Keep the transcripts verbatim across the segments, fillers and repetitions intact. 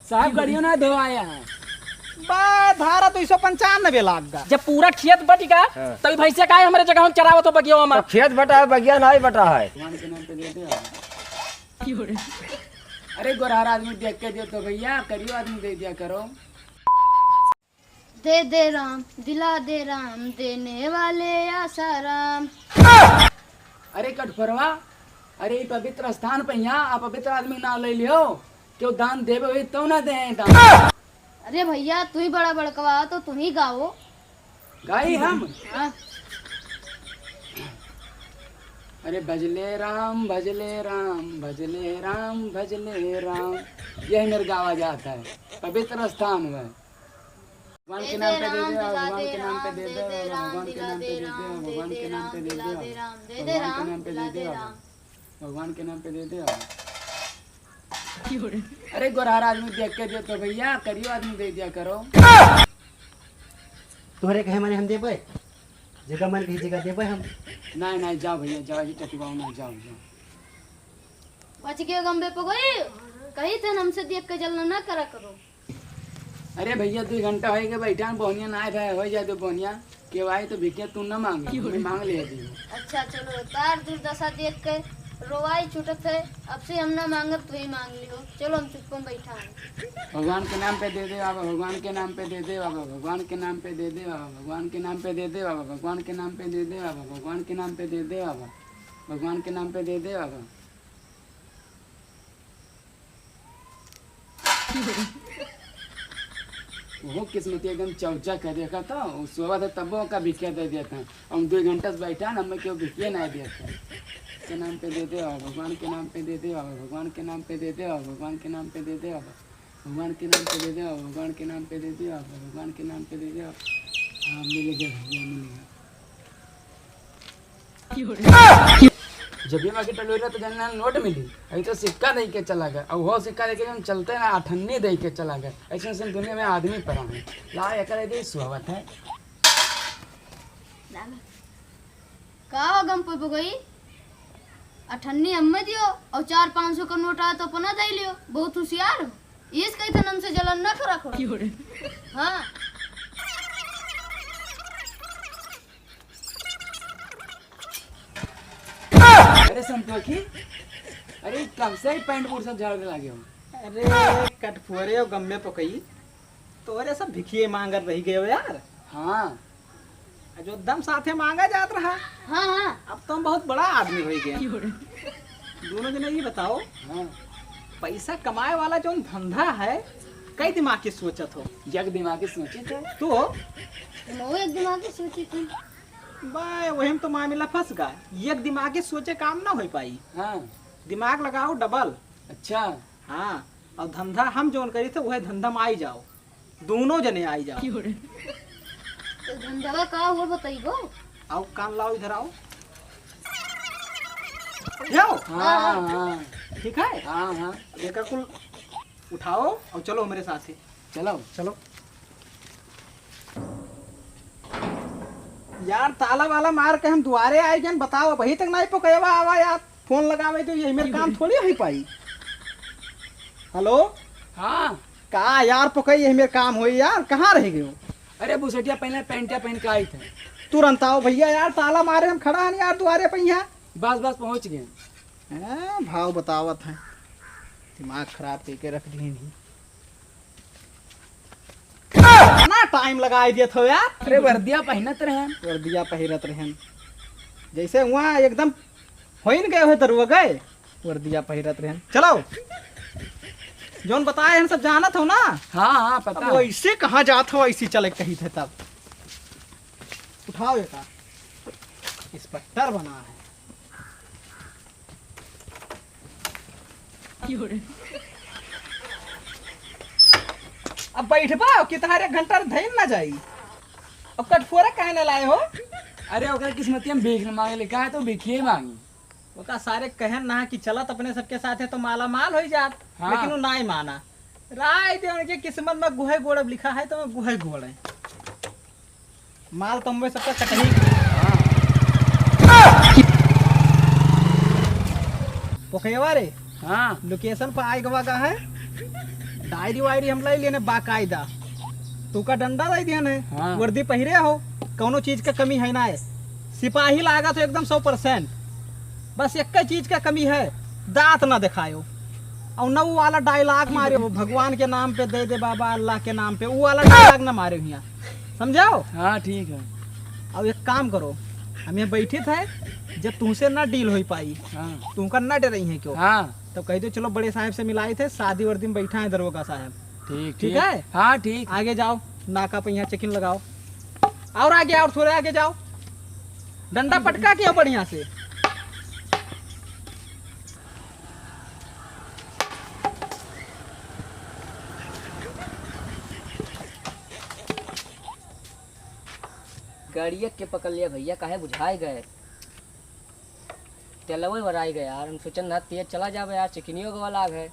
साहब, गड़ियो ना धोआया है। बा, धारा दुई सौ पंचानबे लाग गा। जब पूरा खेत बट गा, हाँ। तब भैंसिया काहे हमरे जगह में चरावत हो बगिया में? तो खेत बटा है, बगिया नहीं बटा है। भगवान के नाम पे दे दे। अरे, गोरहर आदमी देख के दे तो भैया, करियो आदमी दे दिया करो। दे दे राम, दिला दे राम, देने वाले आसाराम। अरे कटफोरवा, अरे ई पवित्र स्थान पे यहाँ अपवित्र आदमी के नाम ले लियो, केहू दान देवे होई तो ना दे दान। अरे भैया, तू ही बड़ा बड़कवा, तो तू ही गाओ। गाई हम? हाँ। अरे भजले राम, भजले राम, भजले राम, भजले राम, यही मेरे गावा जाता है, पवित्र स्थान है। भगवान के नाम पे दे दे, भगवान के नाम पे दे दे, भगवान के नाम पे दे दे, भगवान के नाम पे दे दे, भगवान के नाम पे दे दे, भगवान के नाम पे दे दे। अरे गोरहर आदमी देख के दे तो भैया, करियो आदमी दे दिया करो। तोहरे कहे माने हम देबे, जगह मन कही जगह देबे हम। नहीं, नहीं, जाओ भैया, जाओ, ये टटुआओ ना, जाओ, जाओ। बच गए गंबे पगोई, कही थे हमसे देख के जलना ना करा करो। अरे भैया, दुई घंटा होई के बैठा, बोहनिया ना आए भाई, हो जाए दो बोहनिया, केहू आई तो भिखिया तू ना मांगे, हमें मांग ले दी। अच्छा चलो, तार दुर्दशा देख के रोवाई छूटत है, अब से हम ना मांगब, तू ही मांग लियो। चलो हम चुप्पम बैठा है। भगवान के नाम पे दे दे बाबा, भगवान के नाम पे दे दे बाबा, भगवान के नाम पे दे दे बाबा, भगवान के नाम पे दे दे बाबा, भगवान के नाम पे दे दे बाबा, भगवान के नाम पे दे दे बाबा, भगवान के नाम पे दे दे बाबा। ओहो किस्मतिया एकदम चौचा कर देखा था, वो सोवा था तबो का भिखिया दे दिया था। हम दो घंटा से बैठा ना, हमें क्यों भिखिया ना दिया था। के नाम पे दे दे बाबा, भगवान के नाम पे दे दे बाबा, भगवान के नाम पे दे दे बाबा, भगवान के नाम पे दे दे बाबा, भगवान के नाम पे दे दे बाबा, भगवान के नाम पे दे दे बाबा, भगवान के नाम पे दे दे बाबा। हाँ, मिल गया भैया, मिल गया। जब ये बाकी टलोरी रहा तो जनरल नोट मिली, अभी तो सिक्का दे के चला गया। अब वो सिक्का दे के हम चलते ना, अठन्नी दे के चला गया। ऐसे ऐसे दुनिया में आदमी पड़ा है। ला, एकर दे सुहावत है। का हो गम पे गई? अठन्नी हमें दियो और चार पाँच सौ का नोट आया तो अपना दे लियो। बहुत होशियार हो। इस कही थे हमसे जलन ना करा करो। हाँ। अरे संतोखी, अरे कब से ही पैंट बूट सब झाड़ के लागे हो? अरे कटफोरे और गम्मे पकई, तोरे सब भिखिए मांगत रह गए हो यार। हाँ। जो दम साथे मांगा जात रहा। हाँ, हाँ। अब तुम बहुत बड़ा आदमी हो गया। दोनों जने ये बताओ, हाँ। पैसा कमाए वाला जौन धंधा है, कई दिमाग के सोचत हो? एक दिमाग के सोचित है। तो? हम एक दिमाग के सोचित है। बा, वही में तो मामला फंस गा। एक दिमाग के सोचे काम ना हो पाई। हाँ। दिमाग लगाओ डबल। अच्छा। हाँ, और धंधा हम जौन करी थे, वह धंधा में आई जाओ, दोनों जने आई जाओ। तो धंधवा का हुआ बताइबो? आओ, कान लाओ, इधर आओ। आओ। हाँ, हाँ। ठीक है? हाँ, हाँ। एका कुल उठाओ और चलो हमरे साथे। चलो। चलो। यार, ताला वाला मार के हम दुआरे आए गए, बताओ, अभी तक नहीं पकड़वा आवा यार। फोन लगावे तो यही मेरे काम थोड़ी हो पाई। हेलो। हाँ। का यार पकई, यही मेरे काम होई यार, कहाँ रह गयो? अरे बुसटिया, पहले पैंटिया पहन के आई थे। तुरंत आओ भैया यार, ताला मारे हम खड़ा हन यार दुआरे पे यहाँ। बस बस पहुँच गए। हाँ, भाव बतावत हैं, दिमाग खराब करके रख दिए नहीं। ना टाइम लगाई दिए थो यार। अरे वर्दिया पहनत रहन। वर्दिया पहिरत रहन, जैसे हुआ एकदम होइन गए हुए दरुआ गए। वर्दिया पहिरत रहन। चलो, जौन बताए हन सब जानत हो ना? हाँ, हाँ, पता अब है। वैसे कहाँ जात हो, ऐसी चले कही थे तब। उठाओ ये का, इंस्पेक्टर बना है। अब बैठबा कि तहार एक घंटा धैन ना जाई। अब कटफोरा काहे ना लाए हो? अरे ओकर किस्मतिया में भीख न मांगे लिखा है तो भिखिए मांगी। ओका सारे कहन ना कि चलत अपने सबके साथे तो माला माल होई जात, हाँ। लेकिन वो नाई माना। राय दे उनके किस्मत में गुहे गोड़ अब लिखा है तो मैं गुहे गोड़ है। माल तम्बे सबका कटही। हाँ। पोखैवा रे। हाँ। लोकेशन पर आए गवा का है? डायरी वायरी हम लाई लेने बाकायदा। तू का डंडा लाई दिया ने? हाँ। वर्दी पहिरे हो, कौनो चीज का कमी है ना है। सिपाही लागत हो एकदम सौ परसेंट। बस एक चीज का कमी है, दांत ना दिखायो। और न वो वाला डायलॉग मारे हो, "भगवान के नाम पे दे दे बाबा, अल्लाह के नाम पे", वो वाला डायलॉग ना मारे हो यहाँ, समझाओ? हाँ, ठीक है। अब एक काम करो, हम यहाँ बैठे थे, जब तुमसे ना डील हो पाई, हाँ। तुमका ना डरई है क्यों? हाँ। तब कह दो, "चलो बड़े साहब से मिलाई थे, शादी वर्दी में बैठा है दरोगा साहब।" ठीक, ठीक ठीक। है? हाँ, ठीक। आगे जाओ, नाका पे यहाँ चेकिंग लगाओ। और आगे, और थोड़े आगे जाओ, डंडा पटका के आओ बढ़िया से। गाड़िया के पकड़ लिया भैया, काहे बुझाए गए? तेलवे भराई गए यार, हम सोचन ना तेज चला जावे यार, चिकनियो के वाला है।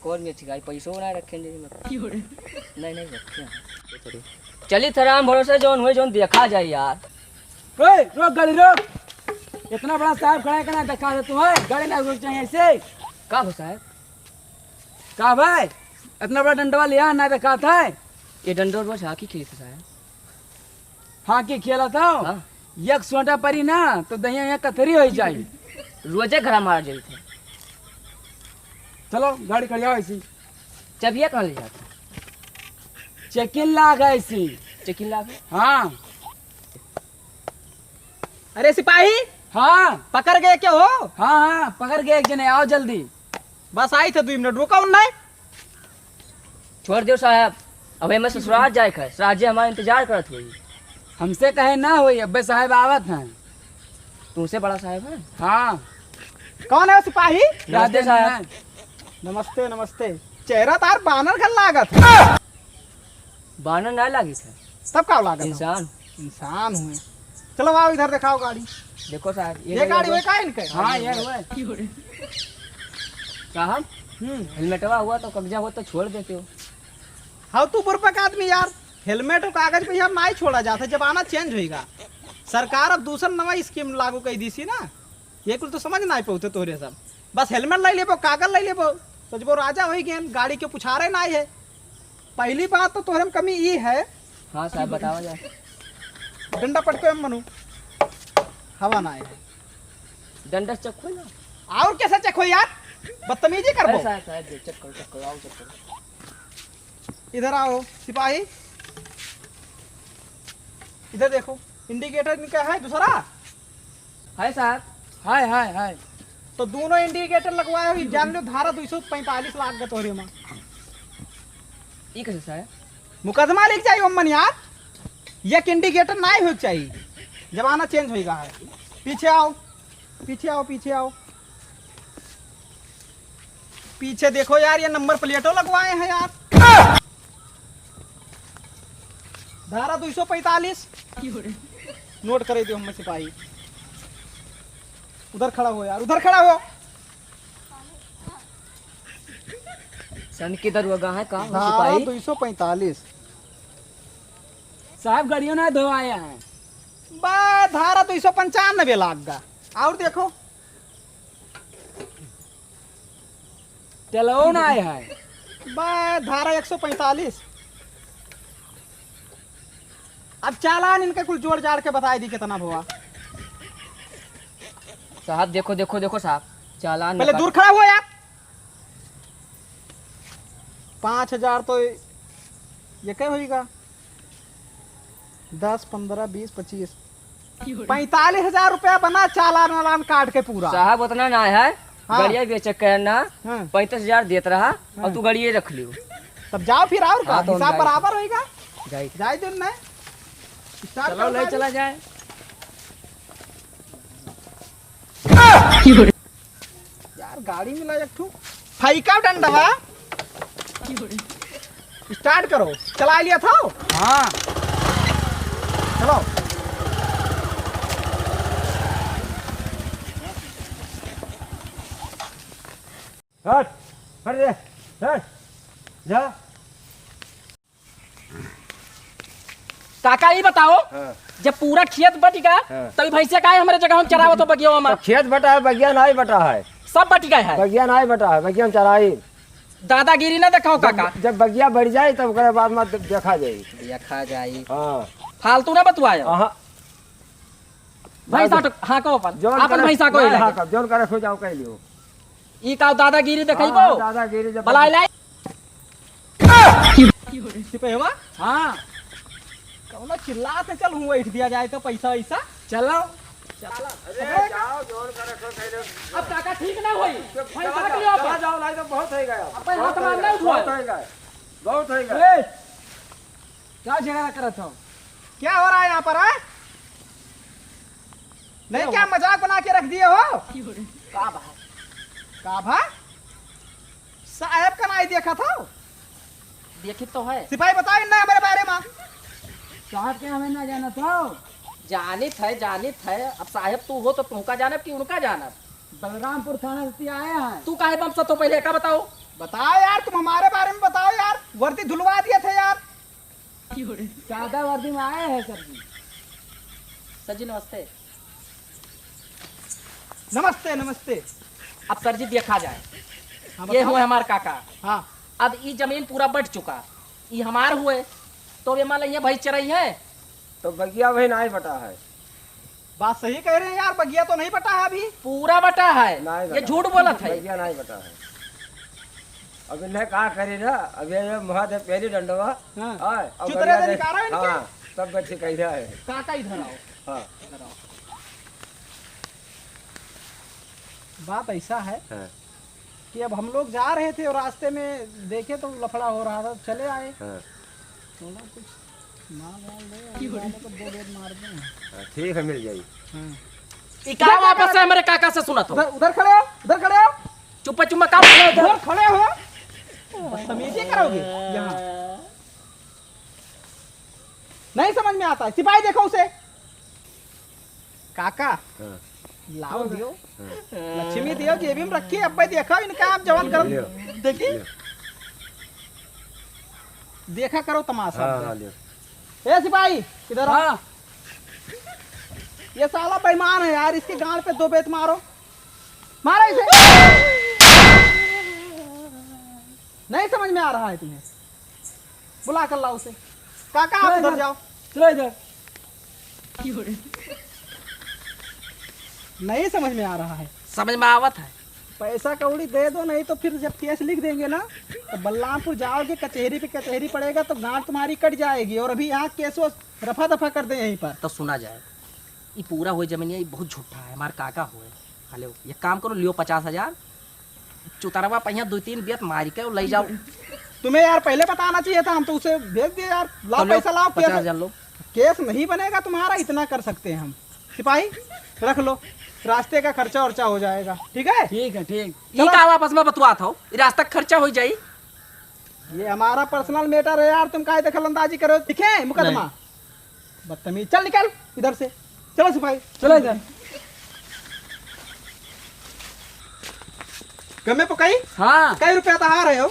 कौन में छिकाई, पैसो ना रखे जेब में। क्यों रे? नहीं, नहीं रखे हैं। चली थे राम भरोसे, जौन हुए, जौन देखा जाए यार। ओए, रोक गाड़ी, रोक। इतना बड़ा साहब खड़ा है, कहना देखा दे तू, है? गाड़ी ना रुक चाहिए ऐसे। का हो साहब? का भाई? इतना बड़ा डंडवा लिया, ना देखा था? ये डंडवा रोज हाकी खेलते साहब। हाकी खेलत हो? हाँ। एक सोटा परी ना, तो दहिया यहाँ कथरी हो जाई। रोजे घरा मार जाई थे। चलो, गाड़ी खड़ियाओ ऐसी। चबिया कहाँ ले जाते? चेकिन लाग ऐसी। चेकिन लाग? हाँ। अरे सिपाही, हाँ। पकड़ गए क्या हो? हाँ, हाँ, पकड़ गए एक जने, आओ जल्दी। बस आई थे, दो मिनट रुका उन्हें। छोड़ दियो साहब, अब हमें ससुराल जाए के है, राजे हमारा इंतजार करत हुई। हमसे कहे ना होई, अब्बे साहब आवत हैं। तुमसे बड़ा साहब है? हाँ। कौन है वो सिपाही? नमस्ते राजे साहब। हैं। नमस्ते, नमस्ते। चेहरा तार बानर घर लागत है। बानर ना लागी था। तब का लागत है? इंसान। इंसान हुए। चलो आओ इधर दिखाओ गाड़ी। देखो साहब, ये ये गाड़ी गाड़ी हुए का इनके? हाँ, ये हुए। साहब, हम्म। हेलमेटवा हुआ तो कब्जा हुआ तो छोड़ देते हो। हाँ, तू बुरबक आदमी यार, हेलमेट और कागज पे यार नाई छोड़ा जाता, जमाना चेंज होइगा। सरकार अब दूसर नवा स्कीम लागू कर दी सी ना, ये कुल तो समझ ना पाते तोहरे सब। बस हेलमेट ले लेबो, कागज ले लेबो, सोचबो राजा होई गेन, गाड़ी के पुछारे नाई है। पहली बात तो तोहरे में कमी ई है। हाँ साहब, बतावा जाए। डंडा पटको एम मनु, हवा ना आए। डंडा से चेक होई ना। और कैसे चेक होई यार? बदतमीजी करबो। अरे साहब, साहब, चेक करो, चेक करो, आओ चेक करो। इधर आओ सिपाही, इधर देखो, इंडिकेटर इनका है दूसरा। हाय साहब। हाय, हाय, हाय। तो दोनों इंडिकेटर लगवाए हो, जान लो धारा दो सौ पैंतालीस लाग गए तोहरे में। ई कैसे साहब? मुकदमा लिख जाई ओमन यार, एक इंडिकेटर ना हो चाहिए, जमाना चेंज होइगा है। पीछे आओ, पीछे आओ, पीछे आओ। पीछे देखो यार, ये नंबर प्लेटो लगवाए हैं यार। धारा दो सौ पैंतालीस। नोट करे दियो हम सिपाही। उधर खड़ा हो यार, उधर खड़ा हो। सन की दरुआ है का हो धारा सिपाही? दो सौ पैंतालीस। साहब, गाड़ियों ना धोआया है। बा, धारा दो सौ पंचानबे लाग गा। और देखो, तेलवो ना आए है। बा, धारा एक सौ पैंतालीस। अब चालान इनके कुल जोड़ जाड़ के बताई दी कितना भवा। साहब, देखो, देखो, देखो साहब, चालान पहले नकद। दूर खड़ा हुआ यार। पाँच हजार तो ये क्या होइगा? दस, पन्द्रह, बीस, पच्चीस, पैंतालीस हजार रुपया बना चालान वालान काट के पूरा। साहब, उतना ना है, हाँ। गड़िया बेचे के ना, हाँ। पैंतीस हजार देत रहा, और हाँ। तू गड़िया रख लियो। तब जाओ फिर, और का? हाँ, तो हम हिसाब जाए। बराबर होइगा। जाए। जाए दो ना। स्टार्ट चलो, करो ले गाड़ी। चला जाए। यार, गाड़ी मिला एक ठो। फाइका डंडवा। स्टार्ट करो। चला लिया था? हाँ। चलो। हट, हट रे, हट, जा। काका, ई बताओ, हाँ। जब पूरा खेत बटि गा, हाँ। तब ई भैंसिया काहे हमरे जगह में चरावत हो बगिया में? तो खेत बटा है, बगिया नाहीं बटा है। सब बटि गा है। बगिया नाहीं बटा है, बगिया में चराई। दादागिरी ना देखाओ जब, काका। जब बगिया बढ़ जाई, तब ओकरे बाद में दे-, देखा जाई। देखा जाई। हाँ। फालतू ना बतुआयो। हाँ। भैंसा भाई, तो हाँको अपन। जौन आपन करे, भैंसा को ही ना लगे। हाँको, जौन करे सो जाओ, कह लियो। ई का दादागिरी देखइबो? हाँ, दादागिरी जब बलाई लाई। सिपहिया? हाँ। कौनो चिल्लात है, चल, हुआ इठ दिया जाए तो पैसा वैसा। चलो। चलो। अरे, जाओ, जोर कर रखो, कह दो। अब काका ठीक ना होई। चुप, भाई, चला काट जाओ, लियो चला अपन। जाओ, नहीं तो बहुत हो गया। अब भाई, हाथ बहुत हो मार गया, ना उठवाओ। बहुत हो गया, बहुत हो गया। ए, क्या झगड़ा करत हो? क्या हो रहा है यहाँ पर, हाँ? नहीं, क्या क्या हुआ? मजाक बना के रख दिए हो? का भा? का भा? साहेब का नाई देखा था? देखी तो है। सिपाही बताओ इन्ना हमारे बारे में। साहब के हमें ना जाना था। जानित है, जानित है। अब साहेब तू हो तो तुमका जानब कि उनका जानब? बलरामपुर थाना से आए हैं। तू काहे बम सतो पहले का बताओ? बताओ यार, तुम हमारे बारे में बताओ यार, वर्दी धुलवा दिए थे यार। सादा वर्दी में आए हैं सर जी। सर जी नमस्ते। नमस्ते, नमस्ते। अब सर जी देखा जाए, हाँ, ये बताओ। हुए हमार काका। हाँ। अब ई जमीन पूरा बट चुका, ई हमार हुए, तो ये मान लो ये भैंस चराई है। तो बगिया वही नाई बटा है। बात सही कह रहे हैं यार, बगिया तो नहीं बटा है अभी। पूरा बटा है, नाई ये बटा झूठ है। बोलत है। बगिया नाई बटा है। अब इन्हें का करे ना, अब ये, ये मुहा दे पहली डंडवा। हाँ। हाँ, अब चुतरे बगिया दे दे-, निकारा इनके। हाँ, तब बैठे कह रहा है। काका इधर आओ। हाँ। इधर आओ। बात ऐसा है हाँ। कि अब हम लोग जा रहे थे और रास्ते में देखे तो लफड़ा हो रहा था, चले आए। हाँ। थोड़ा कुछ माल वाल दे, की हो रहा? जाने को दो बेर मार दे। हाँ, ठीक है, मिल जाई। हाँ। ई का वापस से हमारे काका से सुनत हो? उधर, उधर खड़े हो, उधर खड़े हो। चुप्पा चुम्मा का उधर खड़े हो। बदतमीजी करोगे यहाँ। नहीं समझ में आता है। सिपाही देखो उसे। काका, हाँ। लाओ दियो। हाँ। लक्ष्मी दियो जेबी में रखी, अब्बे देखा इनका आप जवान करो। लियो। देखी? लियो। देखा करो तमाशा। हाँ, हाँ, लियो। ए सिपाही, इधर आ। हाँ। ये साला बेईमान है यार, इसके गांड पे दो बेत मारो। मारो इसे। नहीं समझ में आ रहा है तुम्हें? बुला कर लाओ उसे। काका, आप चलो उधर इधर। जाओ। चलो इधर। नहीं समझ में आ रहा है। समझ में आवत है। पैसा कौड़ी दे दो, नहीं तो फिर जब केस लिख देंगे ना, तो बलरामपुर जाओगे, कचहरी पे कचहरी पड़ेगा, तो गांड तुम्हारी कट जाएगी। और अभी यहाँ केस वो रफा दफा कर दे यहीं पर। तो सुना जाए, ई पूरा होए जमीनिया, ई बहुत झूठा है, हमार काका होए। हेलो, एक काम करो, लियो पचास हजार, चुतरवा पहिया दो तीन बियत मारी के ले जाओ। तुम्हें यार पहले बताना चाहिए था, हम तो उसे भेज दिए यार। लाओ तो लो, पैसा लाओ, केस, पचास हजार लो। केस नहीं बनेगा तुम्हारा, इतना कर सकते हैं हम। सिपाही, रख लो, रास्ते का खर्चा वर्चा हो जाएगा, ठीक है? ठीक है, ठीक। चलो। ई का वापस में बतुआत हो, ई रास्ता का खर्चा हो जाई। ये हमारा पर्सनल मैटर है यार, तुम काहे दखल अंदाजी करो? ठीक है, मुकदमा। नहीं। बदतमीज, चल निकल इधर से। चलो सिपाही। चलो इधर। गमे पकई? हाँ। कई रुपया तो आ रहे हो?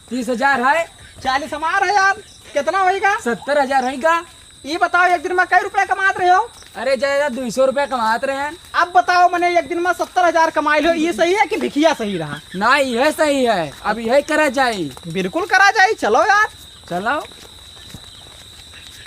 तीस हजार है। चालीस हमार है यार, कितना होइगा? सत्तर हजार होइगा। ये बताओ, एक दिन में कई रुपया कमात रहे हो? अरे, ज्यादा दुई सौ रुपया कमात रहे हैं। अब बताओ, मने एक दिन में सत्तर हजार कमाई लो, ये सही है कि भिखिया सही रहा? ना, यह सही है, अब यह करा जाई। बिल्कुल करा जाई, चलो यार। चलो।